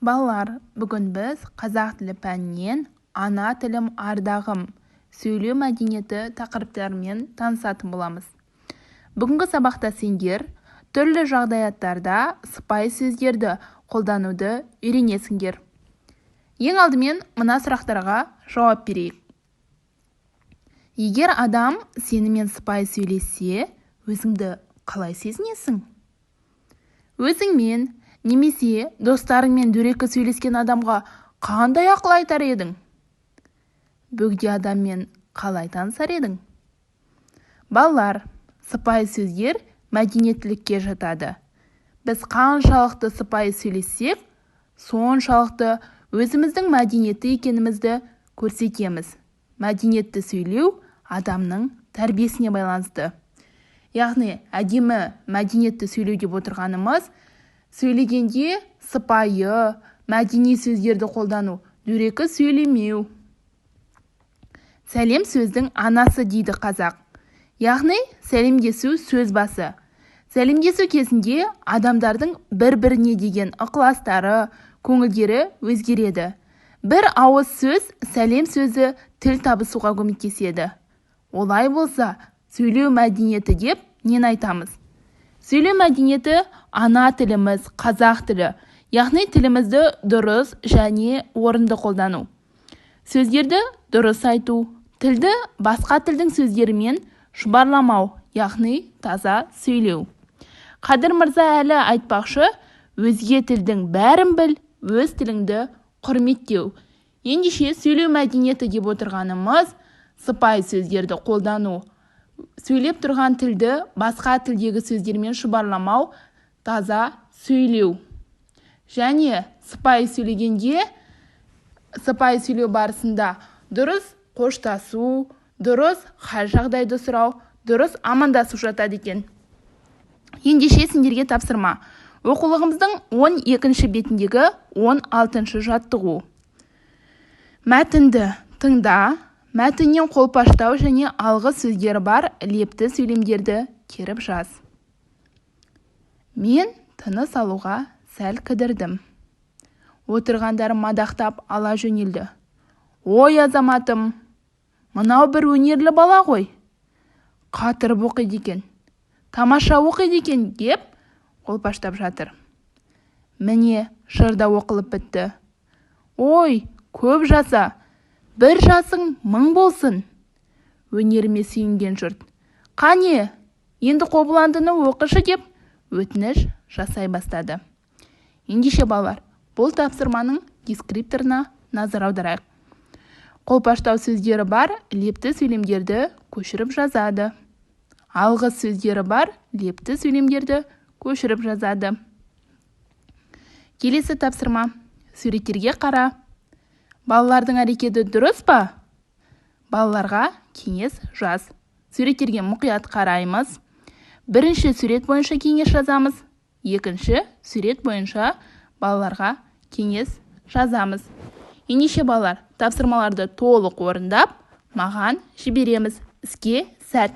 Балалар, бүгін біз қазақ тілі пәнінен «Ана тілім – ардағым», сөйлеу мәдениеті тақырыптарымен танысатын боламыз. Бүгінгі сабақта сендер түрлі жағдаяттарда сыпайы сөздерді қолдануды үйренесіңдер. Ең алдымен мына сұрақтарға жауап берейік. Егер адам сенімен сыпайы сөйлессе, өзіңді қалай сезінесің? Өзіңмен немесе достарыңмен дөрекі сөйлескен адамға қандай ақыл айтар едің? Бөгде адаммен қалай танысар едің? Балалар, сыпайы сөздер мәдениеттілікке жатады. Біз қаншалықты сыпайы сөйлессек, соншалықты өзіміздің мәдениетті екенімізді көрсетеміз. Мәдениетті сөйлеу адамның тәрбиесіне байланысты. Яғни әдемі, мәдениетті сөйлеу деп отырғанымыз – сөйлегенде сыпайы, мәдени сөздерді қолдану, дөрекі сөйлемеу. Сәлем – сөздің анасы дейді қазақ. Яғни сәлемдесу – сөз басы. Сәлемдесу кезінде адамдардың бір-біріне деген ықыластары, көңілдері өзгереді. Бір ауыз сөз, сәлем сөзі тіл табысуға көмектеседі. Олай болса, сөйлеу мәдениеті деп нені айтамыз? Сөйлеу мәдениеті – ана тіліміз қазақ тілі, яғни тілімізді дұрыс және орынды қолдану, сөздерді дұрыс айту, тілді басқа тілдің сөздерімен шұбарламау, яғни таза сөйлеу. Қадыр Мырза Әлі айтпақшы, өзге тілдің бәрін біл, өз тіліңді құрметтеу. Ендеше, сөйлеу мәдениеті деп отырғанымыз – сыпайы сөздерді қолдану, сөйлеп тұрған тілді басқа тілдегі сөздермен шұбарламау, таза сөйлеу. Және сыпайы сөйлегенде, сыпайы сөйлеу барысында дұрыс қоштасу, дұрыс хал жағдайды сұрау, дұрыс амандасу жатады екен. Ендеше, сендерге тапсырма. Оқулығымыздың 12 бетіндегі 16 жаттығу. Мәтінді тыңда. Мәтіннен қолпаштау және алғыс сөздері бар лепті сөйлемдерді теріп жаз. Мен тыныс алуға сәл кідірдім. Отырғандар мадақтап ала жөнелді: «Ой, азаматым, мынау бір өнерлі бала ғой! Қатырып оқиды екен, тамаша оқиды екен», – деп қолпаштап жатыр. Міне, жыр да оқылып бітті. «Ой, көп жаса, бір жасың мың болсын!» Өнеріме сүйінген жұрт: «Қане, енді Қобыландыны оқышы», – деп өтініш жасай бастады. Ендеше, балалар, бұл тапсырманың дескрипторына назар аударайық. Қолпаштау сөздері бар лепті сөйлемдерді көшіріп жазады. Алғыс сөздері бар лепті сөйлемдерді көшіріп жазады. Келесі тапсырма. Суреттерге қара. Балалардың әрекеті дұрыс па? Балаларға кеңес жаз. Суреттерге мұқият қараймыз. Бірінші сурет бойынша кеңес жазамыз, екінші сурет бойынша балаларға кеңес жазамыз. Ендеше, балалар, тапсырмаларды толық орындап, маған жібереміз. Іске сәт!